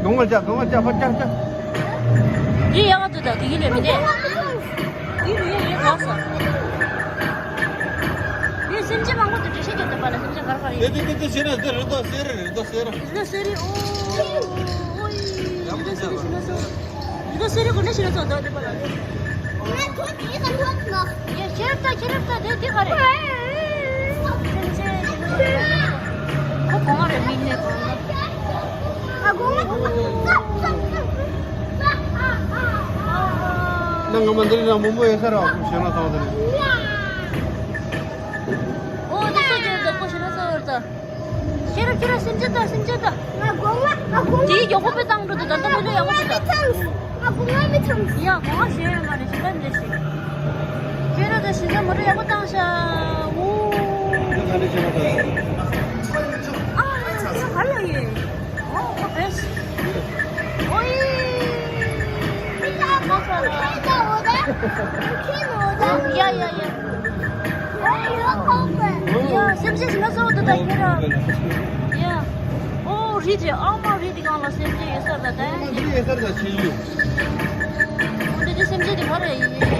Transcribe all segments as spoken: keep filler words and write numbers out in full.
གོང་མ་བཅག་གོང་མ་བཅག་ཕར་བཅག་བཅག་འདི་ཡག་ག་འདུག་ད་དེ་གི་ལས་མི་དེ། འདི་རུ་ཡོད་ཡོད་གོ་སོ། ངས་སེམས་ཅན་མང་པོ་དང་འགྲེལ་བཤད་རྒྱབ་དང་པ་ལ་སེམས་ཅན་ག་རེ་ག་རེ་ཡོད། དེ་དེ་དེ་ཤེས་ན་དེ་རི་དྭགས་གསེར་རི་དྭགས་གསེར། རི་དྭགས་གསེར་རི་ཨོ། ཨོ་ཡི་རི་དྭགས་གསེར་རི་ཤེས་ན་སོ། རི་དྭགས་གསེར་རི་གོ་ནས་ཤེས་ན་སོ་དོ་དེ་པ་ལ་ཡོད། ཡ་ཁྱེད་རབ་ད་ཁྱེད་རབ་ད་དེ་དེ་ག་རེ། སེམས་ཅན་ཤེས་ན་སོ། ཁོ་གོང་མ་རེད་མིན་ནས་གོང་མ། ང་གོང་མ། ནང་ང་མ་འདིར་ན་མོ་མོ་ཡོད་ས་ར་བ་ཞེ་ན་ཐང་དེ་ནས། ཨོ་དེ་སུ་དེ་བདག་པོ་ཞེ་ན་ས་བར་ད། ཁྱེད་རང་ཁྱེད་རང་སེམས་ཅན་ད་སེམས་ཅན་ད། ང་གོང་མ་ང་གོང་མ། དེའི་མགྱོགས་པོ་དཔེ་བཏང་འགྲོ་དུས་ད་ལྟ་ལོས་ལོས་ཡག་པོ་ཞིག་ད། ང་གོང་མ་མི་ཚང་། ཡ་གོང་མ་ཞེ་ཡོད་མ་རེད་ཞེ་ད་འདྲ་ཞིག་ཁྱེད་རང་ད་ཞེ་ད་མོ་རེ་ཡག་པོ་བཏང་ཤག་ཨོ། ཨ་ཡ་ག་ལ་ཡོད། ཨོ་ཁོ་བེས། ཨོ་ཡི། ཡ་ཡ་ཡ། ཡ་སེམས་ཅན་ཞིག་ལ་གསོལ་བ་འདེབས་ད་ཁྱེད་རང་། ཡ། ཨོ་རི་དེ་ཨ་མ་རི་དེ་གང་ལ་སེམས་ཅན་ཡོད་ས་རེད་ད། འདི་ཡོད་ས་རེད་ད་ཆེ་ཡོད། འདི་འདི་སེམས་ཅན་འདི་ག་རེ་ཡིན་ལགས།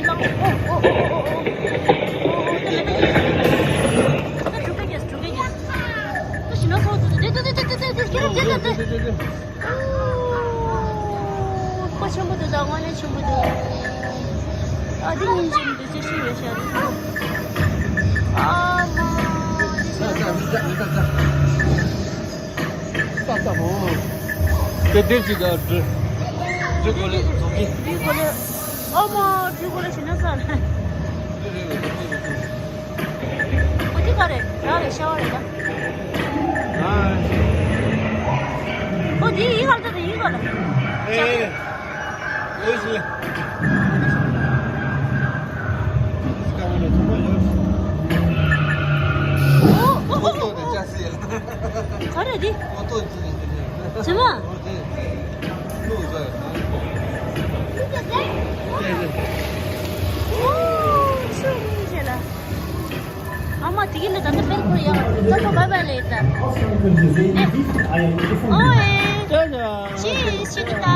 ཨོ་ཨོ་ཨོ་ཨོ་ཨོ། ཨོ་ཨོ་དེ་ལ་དེ་ཞིག་ད་འགྲོ་གི་ཡོད་འགྲོ་གི་ཡོད། ད་ཞིག་ན་སོང་དུ་དེ་དེ་དེ་དེ་དེ་དེ་ཁྱེད་རང་དེ་དེ་དེ་དེ། ཨོ་ཁོ་ཆེན་པོ་འདུག་ད་དངོས་གནས་ཆེན་པོ་འདུག་ཨ་འདི་སྙིང་རྗེ་མི་འདུག་ཅི་ཞིག་ཡོད་ཤག་ཨ་མ། ས་ས་མི་ས་མི་ས་ས། ས་ས་མོ། དེ་དེ་ཅི་ག་འདྲི། འདྲི་གོ་ལེ་ཐོག་གི། འདྲི་གོ་ལེ། ཨོ་མ་འདྲི་གོ་ལེ་ཞེ་ན་ས། འདི་རེད་འདི་རེད་འདི་རེད། ཨོ་འདི་ག་རེད་ར་རེད་ཤ་བ་རེད་ད། ཨ། ཨོ་འདི་ཡི་ག་རེད་ད་ཡི་ག་རེད། ཨེ། ཨོ་ཞེ། ཨོ་ཨོ་ཨོ་ཨོ། ག་རེ་འདི། ཇི་མ། ཨོ་ཆུ་མི་ཤེས་ལ། ཨ་མ་དེ་གི་ལ་ད་ལྟ་དཔེ་ཁོ་ཡག་ད་ལྟ་བའི་བའི་ལས་ད། ཨོ་ཨེ། ཅི་ཞིག་ད།